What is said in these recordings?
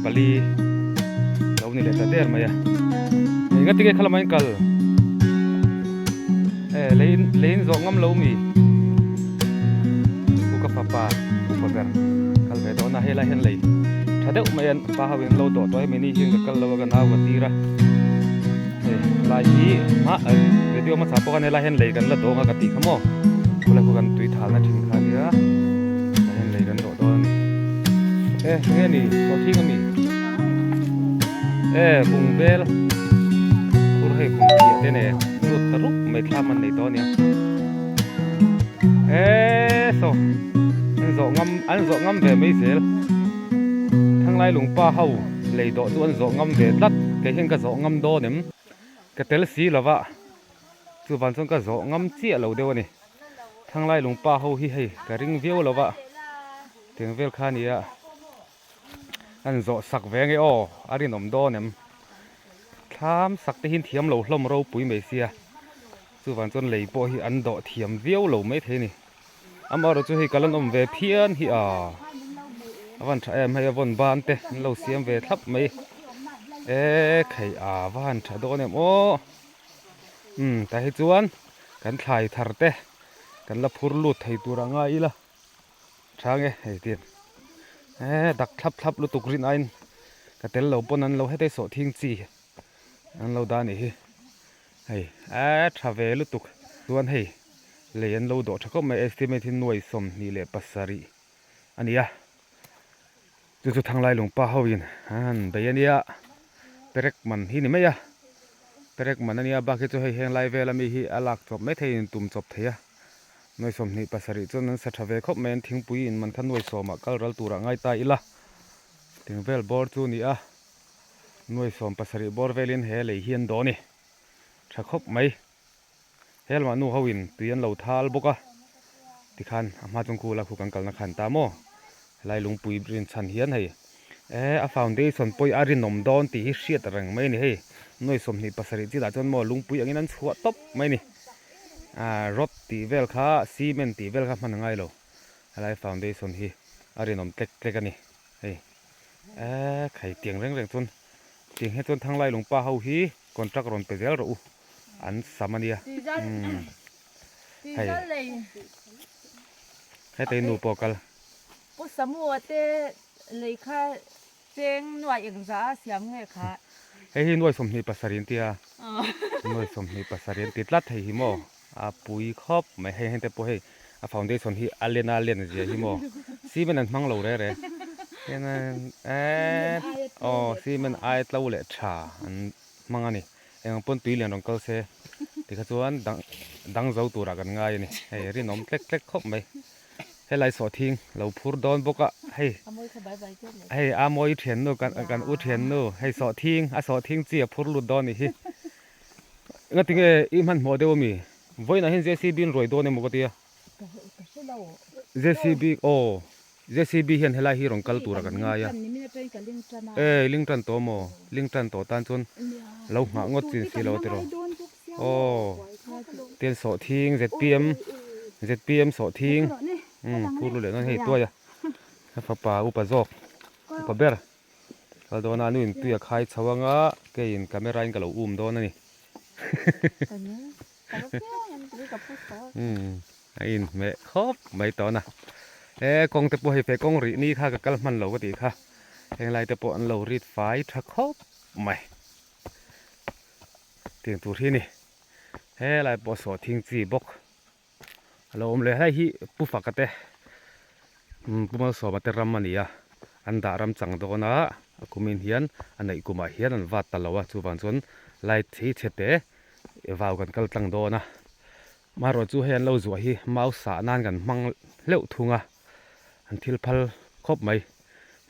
Pali lo ni leh ta der mai a enga tinge kha lamah in kal e lei lei in zawh ngam lo mi u ka fapa upa ber kal ve dawn a helai hian lei tha deuh mai a pa ho in lo dawh tawh a hemi ni hian ka kal lo a ka nau ka tir a hei lai hi hma video hmasa pawh khan helai hian lei kan la dawng a ka tih kha maw khulai khu kan tui thalna thin kha nia tah hian lei kan dawh dawn a ni e enge ni sawhthing a mi e bungbel phur hei kum phiah te nen lut ta rup mai thlam an nei tawh a nia e saw an zawh ngam an zawh ngam ve mai zel thanglai lungpa ho lei dawh chu an zawh ngam ve tlat kei hian ka zawh ngam dawn em ka tel si lova chuvang chuan ka zawh ngam chiah lo deuh a ni thanglai lungpa ho hi hei ka ring viau lova tiang vel kha a ni a. An zawh sak ve nge aw a rinawm dawn em? Thlam sak te hian thiam lo hlawm ropui mai sia chuvang chuan lei pawh hi an dawh thiam viau lo mai thei a ni. Amaherawhchu chu hei kal an awm ve phian hi a a van tha em hei a vawn ban te an lo siam ve thlap mai e khei a va han tha dawn em aw umm tah hi chuan kan thlai thar te kan la phur lut thei tur a ngai ila. Chang e hei tin e dak thlap thlap lutuk rin aiin ka tel lo pawn an lo hetei sawh thing chi an lo dah anih hi hei e tha ve lutuk chuan hei lei an lo dawh tha khawp mai estimate hi nuai 27 a ni a chu chu thanglai lungpa ho in an bei a nia perek man hi ni mai a perek man a nia bak hi chu hei heng lai vel ami hi a lak chawp mai thei in tum chawp thei a. Nuai 27 chuan an sa tha ve khawp mai an thingpui in man kha nuai sawmah kal ral turah ngai ta ila ting vel bawr chu ni a nuai 70 bawr velin he lei hi an dawn i tha khawp mai helmah nu ho in tui an lo thal bawk a tikhan a hma chung khu la khu kan kalna khan ta maw helai lungpui rin chhan hian hei e a foundation pawh hi a rinawm dawn tih hi hriat reng mai a ni hei nuai 27 chilah chuan maw lungpui angin an chhuah tawp mai a ni. Ah rod tih vel kha cement tih vel kha hman a ngai lo helai foundation hi a rinawm tlek tlek a ni hei eee khai tiang reng reng chuan tiang hian chuan thanglai lungpa ho hi contract rawn pe zel rawh u an sam a nia umm hei hetei nu pawh kal. Pu Samua te lei kha Cheng nuai engzah a siam nge kha? Hei hi nuai 27 an tia, nuai 27 an ti tlat hei hi maw, a pui khawp mai hei hengte pawh hei a foundation hi a len a len zia hi maw, cement an hmang lo re re hian eee aw cement ai tlo leh tha an hmang a ni, eng ang pawn tui lian rawn kal se tikha chuan dang dang zo turah kan ngai a ni, hei rinawm tlek tlek khawp mai. Helai sawhthing lo phur dawn bawk a hei hei a mawi thiannu kan kan u thiannu hei sawhthing a sawhthing chi a phur lut dawn anih hi ngatinge i hmanhmawh deuh ami vawiinah hian JCB in ruai dawn emaw ka tia JCB aw JCB hian helai hi rawn kal tura kan ngai a e ling tan tawh maw ling tan tawh tan chuan lo nghah ngawt chin si lo a tiraw. Aw tian sawhthing zpm zpm sawhthing umm phur lu leh dawn hei tuai a a fapa upa zawk upa ber kal dawn a nu in tui a khai chho anga keiin camera in ka lo um dawn a ni umm a inhmeh khawp mai tawh a e kawng te pawh hei feh kawng rih ni kha ka kal hman lo ka tih kha. Heng lai te pawh an lo rit fai tha khawp mai. Tiang tur hi a ni. He lai pawh sawh thing chi bawk a lo awm leh. Helai hi Pu Faka te Pu Malsawma te ram a ni a, an dah ram chang dawn a, a kumin hian a neih kumah hian an vat ta lo a, chuvang chuan light hi chhe te vau kan kal tlang dawn a. Marawh chu hei an lo zuah hi mau sah nan kan hmang hleuh thung a, an thil phal khawp mai,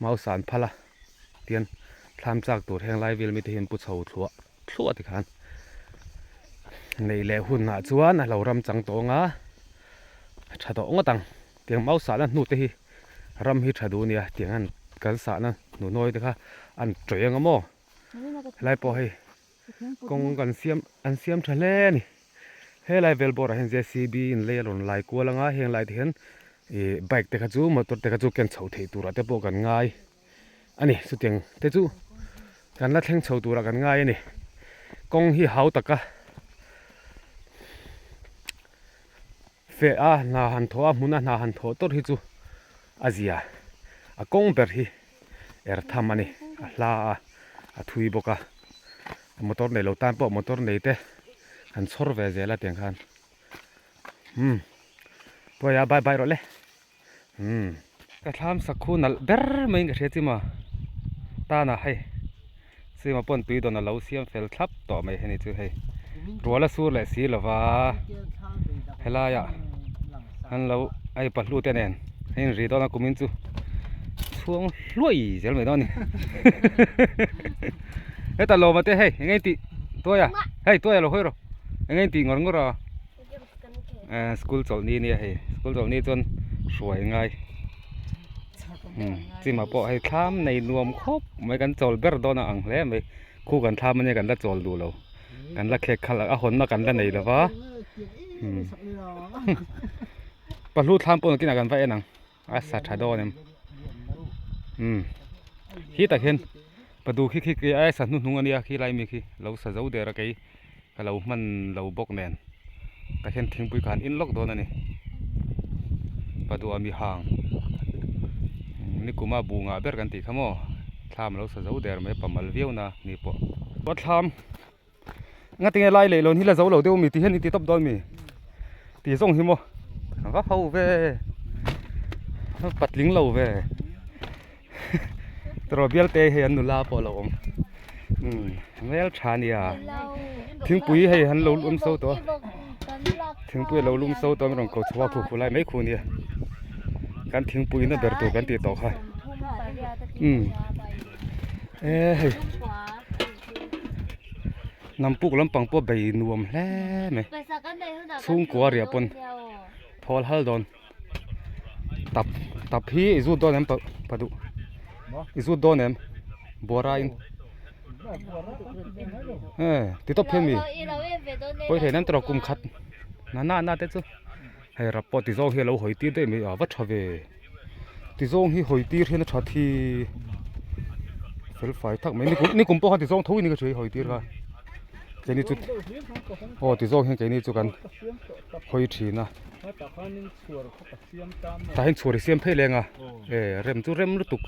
mau sah an phal a tian thlam chak tur heng lai vel mite hi an pu chho thluah thluah tikhan neih leh hunah chuan a lo ram chang tawh anga a tha tawh ngawt ang, tiang mau sahna hnu te hi ram hi tha duh ania tiang an kan sahna hnuhnawi te kha an tawih anga maw helai pawh hei. Kawng kan siam an siam tha hle a ni. Helai vel bawrah hian JCB in lei a rawn lai kual anga heng lai te hian ih bike te kha chu motor te kha chu ken chho theih turah te pawh kan ngai a ni. Chutiang te chu kan la thleng chho turah kan ngai a ni. Kawng hi hau taka feh a hna han thawh a hmuna hna han thawh tawrh hi chu a zia a kawng ber hi er tham a ni a hla a a thui bawk a motor nei lo tan pawh motor nei te han chhawr ve zel a tiang khan umm pawia bye bye rawh le umm ka thlam sakhu nalh ber mai in ka hria chima tana hei chima pawn tui dawn a lo siam fel thlap tawh mai heni chu hei rual a sur leh si lova helaiah an lo hei pahlu te nen a inri dawn a kumin chu chhuang hluai zel mai dawn a ni heta lawma te hei eng nge tih tuaia hei tuaia lo hawi rawh eng nge tih ngawr ngawr a eh school chawlh ni ania hei school chawlh ni chuan hruai ngai chimah pawh hei thlam nei nuam khawp mai kan chawl ber dawn a ang hle mai khu kan thlam ania kan la chawl duh lo kan la khek khalh a hawnna kan la nei lo va pahlu thlam pawh nakinah kan va en ang a sa tha dawn em umm khi tak hian padu khi khi khi ai sa hnuhnung ania khi lai mi khi lo sa zo der a kei ka lo hman lo bawk nen tah hian thingpui kha an in lawk dawn a ni padua mi hang nikuma bu ngah ber kan tih kha maw thlam a lo sa zo der mai pamal viau na ni pawh a thlam nga tinge lai leh lawn hi la zo lo deuh a mi tih hian i ti tawp dawn mi tih zawng hi maw va ho ve patling lo ve. Tawrh bial te hei an nula pawh a lo awm umm hmel tha ania thingpui hei an lo lum so tawh a thingpui a lo lum so tawh a rawn ko chhuak a khu khu lai mai khu ania kan thingpui na ber tur kan tih tawh kha umm e hei nampuk lampang pawh bei nuam hle mai chhungkua riah pawn thawl hal dawn. Tap tap hi i zut dawn em pa pa duh i zut dawn em buara in e ti tawp hian mi pawi thei nan tawrh kum khat na na na te chu hei rap pawh ti zawng hi a lo hawi tir daih mai a va tha ve ti zawng hi hawi tir hian a that hi fel fai thak mai nikum nikum pawh khan ti zawng tho in ka hria hawi tir kha keini chu aw ti zawng hian keini chu kan hawi thin a. Tah hian chhuar i siam phei leng a e rem chu rem lutuk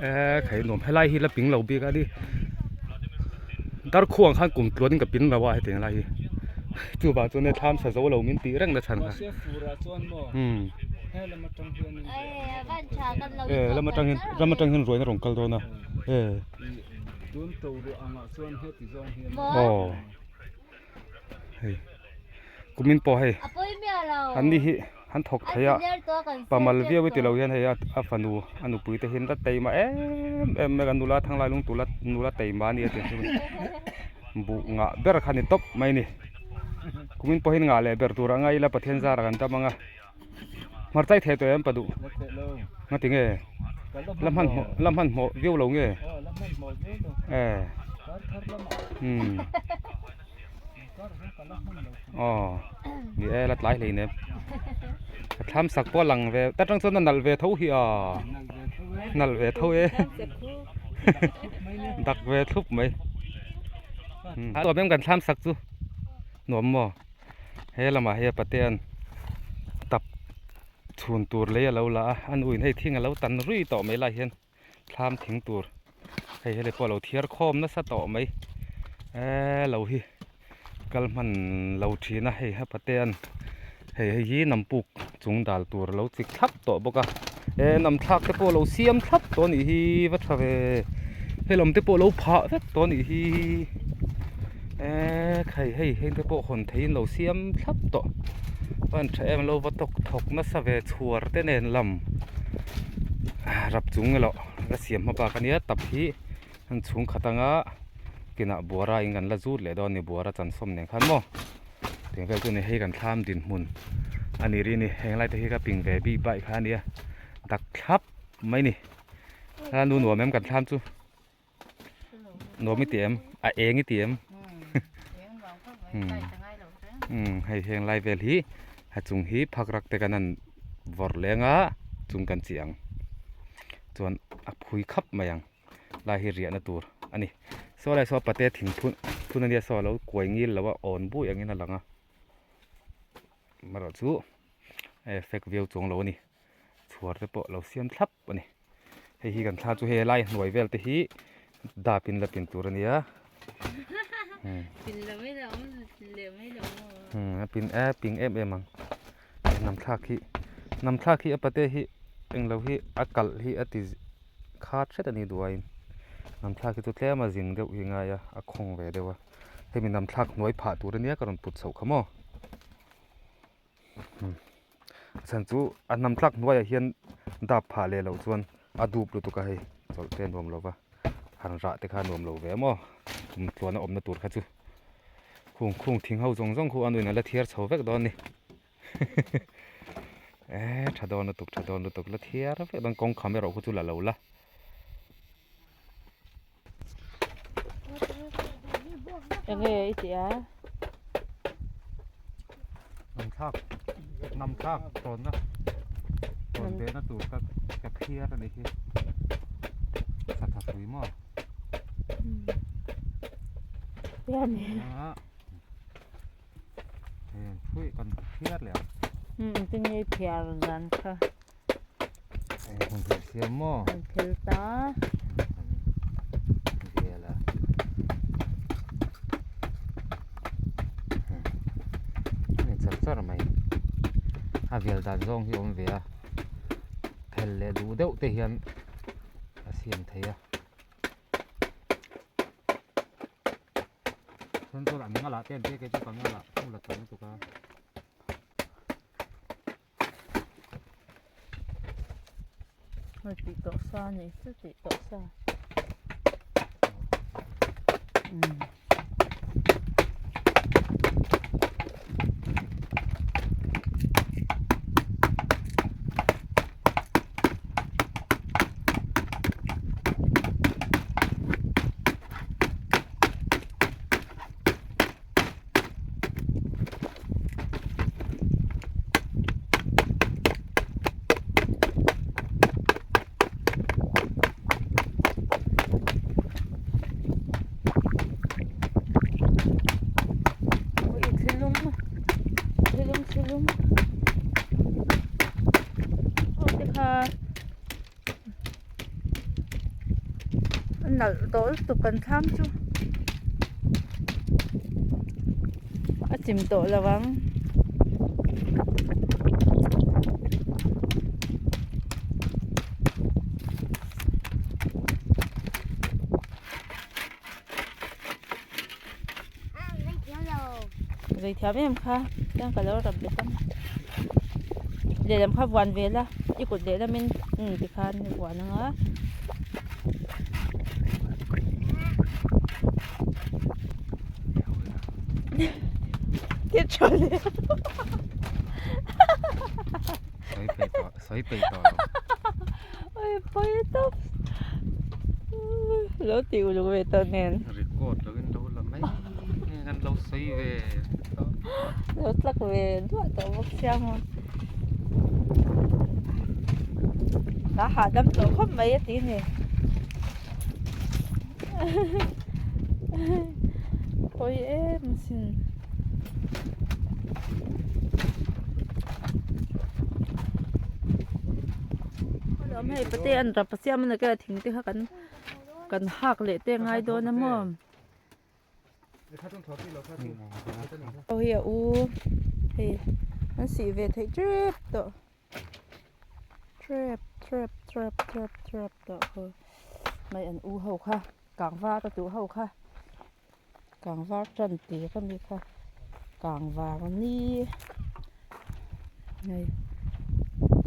e khai nuam helai hi la ping lo bik a ni darkhuang khan kum tluan in ka pin lo a hetiang lai hi chuvang chuan hei thlam sa zo lo min tih reng na chhan kha umm e lam atang hian ram atang hian ruaina rawn kal dawn a e aw. Hei kumin pawh hei an ni hi an thawk thei a pamal viau i tilo hian hei a fanu a nupui te hian la teima em em mai a nula thanglai lung tula nula teima a ni a tih chu buh ngah ber kha a ni tawp mai a ni kumin pawh hian ngah leh ber tur a ngai ila Pathian zar ah kan dam ang a hmarcha i theh tawh em pa duh nga tinge la hmanhmawh la hmanhmawh viau lo nge e umm aw ni e la tlai hlei nem ka thlam sak pawh a lang ve ta tang chuan a nalh ve tho hi a nalh ve tho e dak ve thlup mai nuam em kan thlam sak chu nuam maw he lamah hei a patean tap chhun tur lei a lo la a a nuin hei thing a lo tan rui tawh mai lai hian. Thlam thing tur hei helai pawh a lo thiar khawm nasa tawh mai eee lo hi kal hman lo thin a hei hapatean hei hei hi nampuk chung dal tur a lo chik thlap tawh bawk a eee nam thlak te pawh a lo siam thlap tawh a nih hi va tha ve hei lam te pawh a lo phah vek tawh a nih hi eee khai hei heng te pawh hawn theihin lo siam thlap tawh a en tha em lo va tawk thawk nasa ve chhuar te nen lam rap chung elaw la siam hma bak ania tap hi an chhung khat anga kinah buara in kan la zut leh dawn a ni buara chansawm nen khan maw tiang vel chu a ni hei kan thlam dinhmun a ni ri a ni heng lai te hi ka ping ve bik baih kha ania dak thlap mai a ni a nu nuam em kan thlam chu. Nuam i ti em? A eng i ti em? Umm hei heng lai vel hi a chung hi phak rak te kan han vawrh leng a chung kan chi ang chuan a phui khap mai ang lai hi riahna tur a ni saw lai saw pate thing phun phun ania saw alo kuai ngil lo a awn bui angin a lang a amaherawhchu a effect viau chuang lo a ni chhuar te pawh lo siam thlap a ni hei hi kan thla chu hei lai hnuai vel te hi dap in la pin tur a nia a pin e ping em em ang nam thlak hi nam thlak hi a pate hi englo hi a kalh hi a ti khat hret a ni duaiin nam thlak hi chu tlem a zing deuh hi a ngai a a khawng ve deuh a hemi nam thlak hnuai phah tur a nia ka rawn put chhoh kha maw. A chhan chu a hnam tlak hnuaiah hian dap phah leh loh chuan a dup lutuk a hei chawlh te a nuam lo va han rah te kha a nuam lo ve maw kum tluan a awmna tur kha chu khung khung thing ho zawng zawng khu a nuin a la thiar chho vek dawn a ni eh tha dawn lutuk tha dawn lutuk la thiar vek dawn kawng kham erawh khu chu la lo la. Enge i tih a? Nam thlak nam thlak tawnna tawn ve na tur ka ka phiar a nih hi satha pui maw heng phui kan phiar leh ang. Engtin nge i phiar dan kha? An phel ta. Char char mai a vel dan zawng hi awm ve a phel leh duh deuh te hian a siam thei a chuan chuan an ngalah te an tia kei chu ka ngalah hmu la tam lutuk a. Hei tih tawh sa a ni chu tih tawh sa umm. Nalh tawh lutuk kan thlam chu a chim tawh lo ang. Zei thiam em kha chuan ka lo rap bet ang lehlam kha vuan ve la i kut lehlamin umm tikhan i vuan ang a. Sawi peih tawh sawi peih tawh lo. Oi pawi tawp lo ti uluk ve tawh nen. Record lo in lo la mai kan lo sawi ve tawh. Lo tlak ve duah tawh bawk sia maw. Ka hahdam tawh khawp mai a ti ni. Pawi em sin. Awm hei pate an rap a siam a ni ka thing te kha kan kan hak leh te ngai dawn a maw. Aw hi a u hei an sih ve theih tep tawh tep tep tep tep tep tawh khaw mai an u ho kha kang var a tuh ho kha kang var tan tir a mi kha kang var ni hei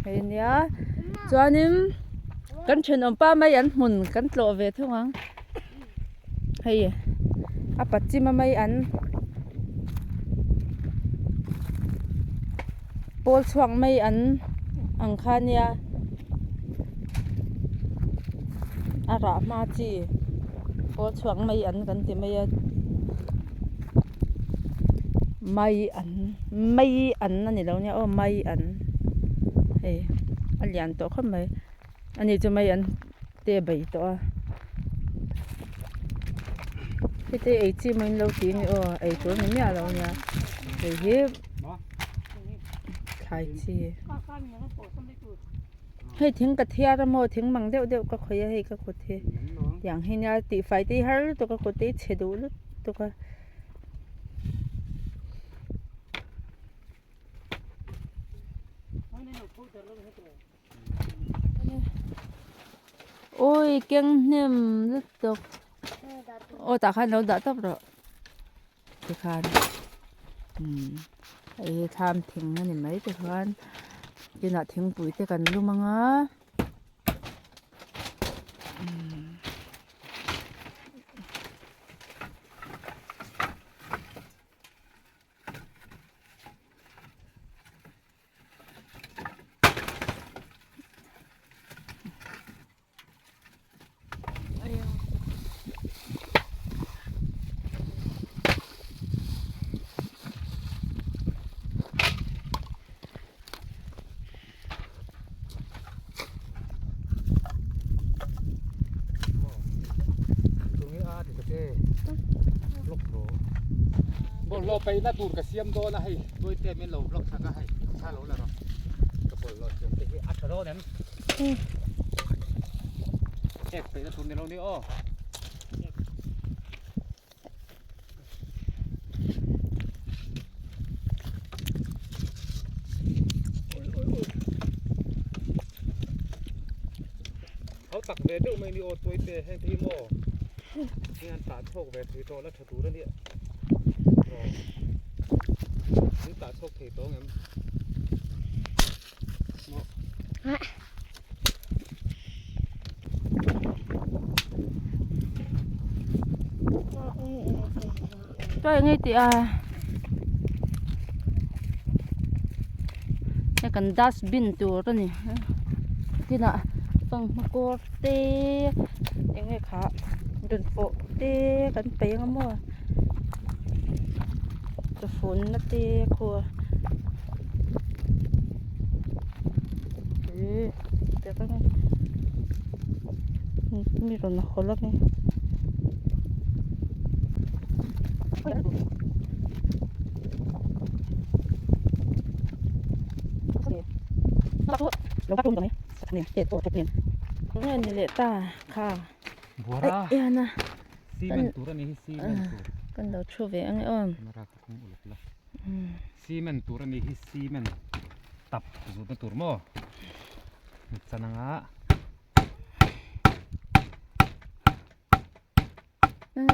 hei nia chuanin kan thenawm pa mai an hmun kan tlawh ve thung ang hei a pachima mai an pawl chhuak mai an ang kha nia a rah hma chi pawl chhuak mai an kan ti mai a mai an mai an a ni lo nia aw mai an hei a lian tawh khawp mai ani chu mai an te a bei tawh a heti ei chi maw in lo ti a ni aw ei tur a ni miah lo a nia hei hi thlai chi hei thing ka thiar a maw thing mang deuh deuh ka khawih a hei ka kut hi tiang hi nia tihfai te hi har lutuk a kut te hi chhe duh lutuk a. Ui keng hnem lutuk aw tah khan lo dah tawp rawh tikhan umm hei hi thlam thing a ni mai tikhan kinah thingpui te kan lum anga umm. Bawlhhlawh peihna tur ka siam dawn a hei tuaite min lo vlog sak a hei tha lo la rawh ka bawlhhlawh siam te hi a tha dawn em ek peihna tur ni lo ni aw. Ho tak ve deuh mai ni aw tuaite heng te hi maw heng an tah chhuak ve thei tawh la tha tur a nia aw an tah chhuak thei tawh ang em maw. Tuai ngei tih a hei kan dustbin tur a ni tinah fanghma kawr te eng nge kha rawn pawh te kan paih ang a maw chawfun na te khu. Mi rawn haw lawk e. Nge ni leh ta kha Buara cement tur a ni hi cement tur kan lo thu ve ang e aw. Cement tur a ni hi cement tap zutna tur maw chan anga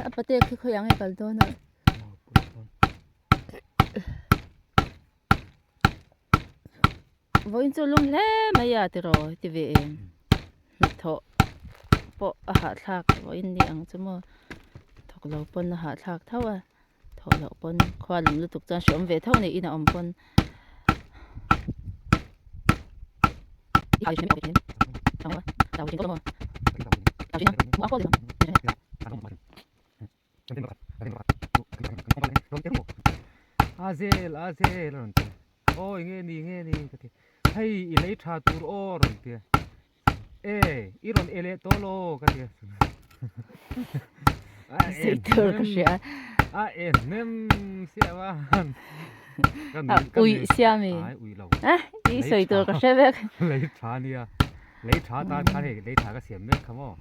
a pate khi khawi ang e kal dawn a vawiin chu lum hle mai a tiraw ti ve em hnathawh pawh a hahthlak vawiin ni ang chu maw thawk lo pawn a hahthlak tho a. Thawh loh pawn khua lum lutuk chuan hreawm ve tho a ni in a awm pawn. A zel a zel a rawn ti aw enge ni enge ni ka ti hei i lei tha tur aw a rawn ti a e i rawn e leh tawh law ka ti a Sei tur ka hria a en hnem siam a ui siam i ai ui lo a i sawi tur ka hre vek lei tha nia. Lei tha tan khan hei lei tha ka siam mek kha maw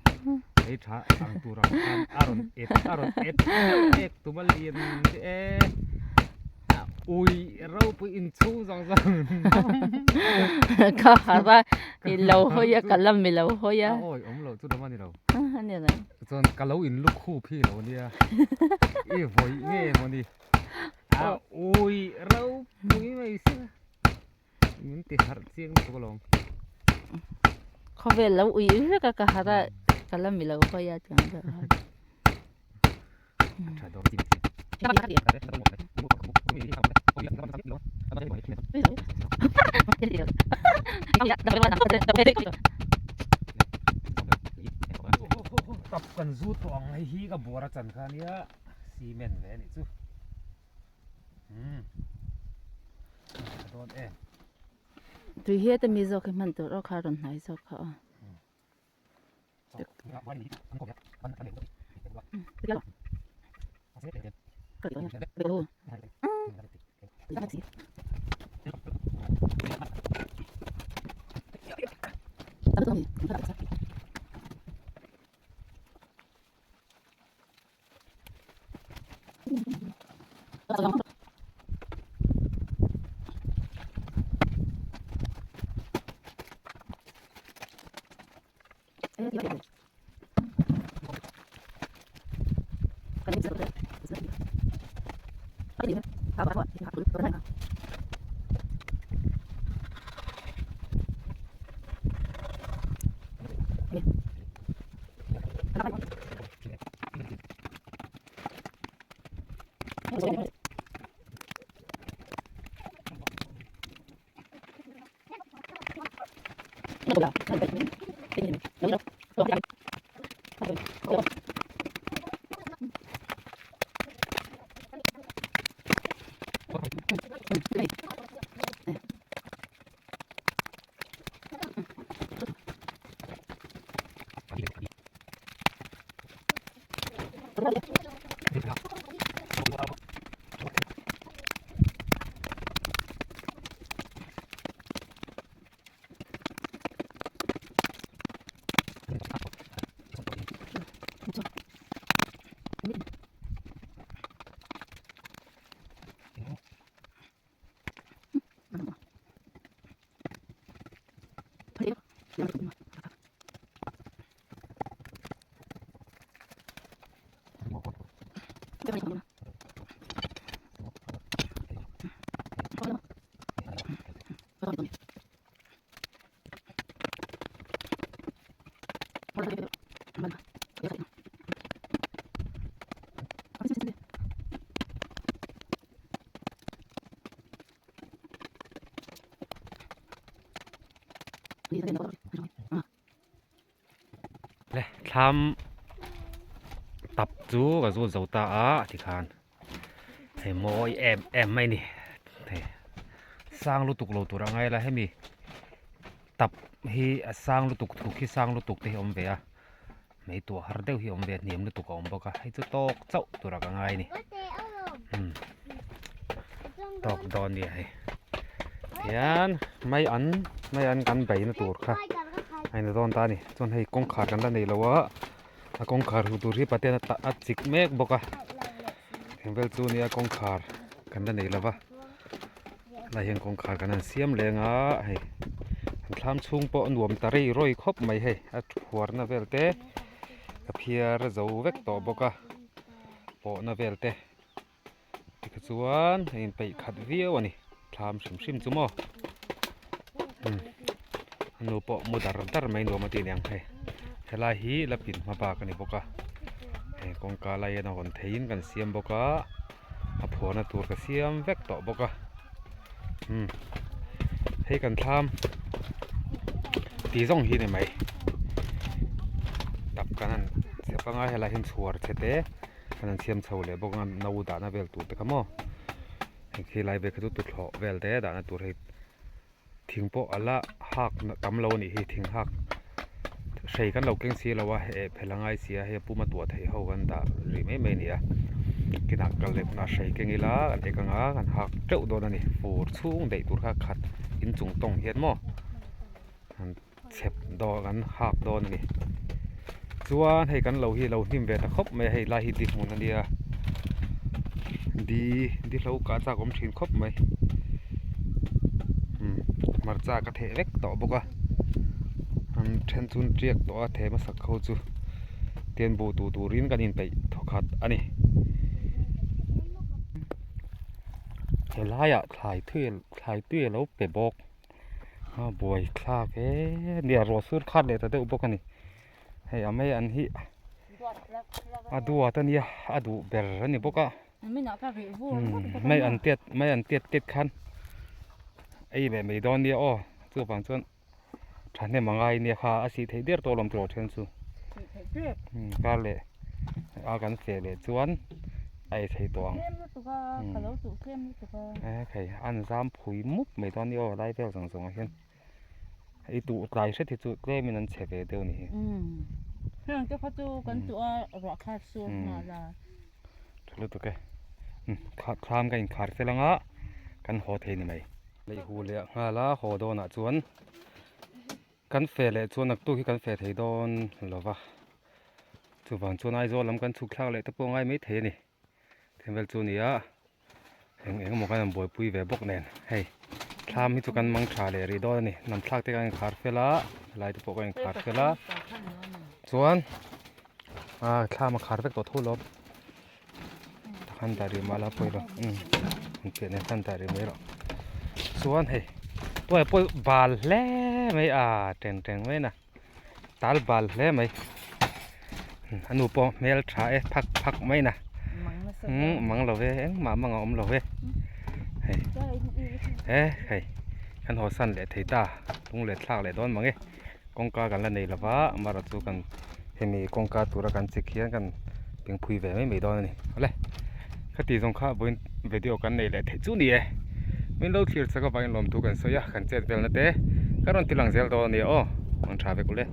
lei tha ang tur ang khan a rawn et a rawn et ek tuma lian te e ui ropui inchhung zawng zawng ka har a i lo hawi a ka lam i lo hawi a a awi awm loh chu lam a ni lo a ni lo chuan ka lo in lukhup hi lo nia i vawi nge mawni a ui ropui mai sia Min ti harh chiang lutuk alawm. Khawvel lo ui vek a ka harh a ka la mi lo hawi a tiang deuh a. Tha dawr tin. Tap kan zu tawh ang hei hi ka buar a chan kha ania cement ve anih chu. Tui hi heta mi zawk hi hman tur aw kha rawn hnai zawk kha aw. Le thlam tap chu ka zut zo ta a tikhan hei mawi em em mai ni hei sang lutuk lo tur a ngai la hemi tap hi a sang lutuk thuk hi sang lutuk te hi a awm ve a hmei tuah har deuh hi a awm ve a hniam lutuk a awm bawk a hei chu tawk chauh tur a ka ngai a ni tawk dawn nia hei tihian mai an mai an kan beihna tur kha a in dawn ta a ni chuan hei kawngkhar kan la nei lo a a kawngkhar hmuh tur hi paten a tah a chik mek bawk a eng vel chu nia kawngkhar kan la nei lo va helai hian kawngkhar kan han siam leng a hei an thlam chhung pawh a nuam ta rei rawi khawp mai hei a thuarna vel te a phiar zo vek tawh bawk a pawhna vel te tikha chuan a inpeih khat viau a ni thlam hrim hrim chu maw a nu pawh mu dar dar mai nuam a tih aniang hei helai hi la pin hma bak a ni bawk a hei kawngka lai hian a hawn theihin kan siam bawk a a phuahna tur ka siam vek tawh bawk a hei kan thlam tih zawng hi a ni mai tap kan han chep anga helai hian chhuar chhe te kan han siam chho leh bawk a no dahna vel tur te kha maw hei khi lai vel kha chu tuthlawh vel te dahna tur hei thing pawh a la hak tam lo a nih hi thing hak hrei kan lo keng si lo a eh phel a ngai si a hei a puma tuah theih ho kan dah rih mai mai a ni a kinah kal leh hunah hrei keng ila kan ek anga kan hak teuh dawn a ni fur chhung daih tur kha khat inchung tawng hian maw. Chhep dawn kan hak dawn a ni. Chuan hei kan lo hi lo hnim ve ta khawp mai a, hei lai hi di hmun a nia. Di di hlo kah chak awm thin khawp mai. Umm hmarcha ka theh vek tawh bawk a. An then chu an tiak tawh a theh hmasak ho chu tian buh tuh turin kan inpeih thawkhat a ni. Helaiah thlai thui thlai tui a lo pe bawk. A buai thlak e nia ruah sur khat leh ta deuh bawk a ni hei a mai an hi a duat a nia a duh ber a ni bawk a mai an tiat mai an tiat tiat khan ei leh mai dawn nia aw chuvang chuan thahnem a ngai nia kha a sih theih der tawh lawm tiraw then chu kar leh a kan feh leh chuan a ei thei tawh ang hei an zam phui mup mai dawn nia aw lai vel zawng zawng ah hian i tuh tlai hret hi chu tlem in an chhe ve deuh a ni hi heng te kha chu kan tuh a ruah khar sur nghal a tha lutuk e thlam ka inkhar fel anga kan haw thei ni mai lei hu leh nghal a haw dawnah chuan Kan feh leh chuan naktuk hi kan feh thei dawn lo va, chuvang chuan Aizawl lam kan chhuk thlak leh te pawh a ngai mai thei a ni. Then vel chu a ni a, eng eng emaw kan han buaipui ve bawk nen hei thlam hi chu kan mang tha leh rih dawn a ni. Hnam thlak te kan inkhar fel a, helai te pawh kan inkhar fel a, chuan ah thlam a khar vek tawh tho lawm. Takhan dah rih mah la pawi lo umm an piah nen khan dah rih mai rawh chuan hei tuai pawh bal hle mai a teng teng mai na tal bal hle mai a nu pawh hmel tha e phak phak mai na umm mang lo ve engmah mang a awm lo ve hei he hei kan haw san leh thei ta lung leh thlak leh dawn mang e kawngka kan la nei lo va amaherawhchu kan hemi kawngka tura kan chik hian kan pengphui ve mai mai dawn a ni awle khati zawng kha vawiin video kan nei leh theih chu ni e min lo thlir chak avangin lawmthu kan sawi a kan chet velna te ka rawn ti lang zel dawn a ni aw an tha vek ule.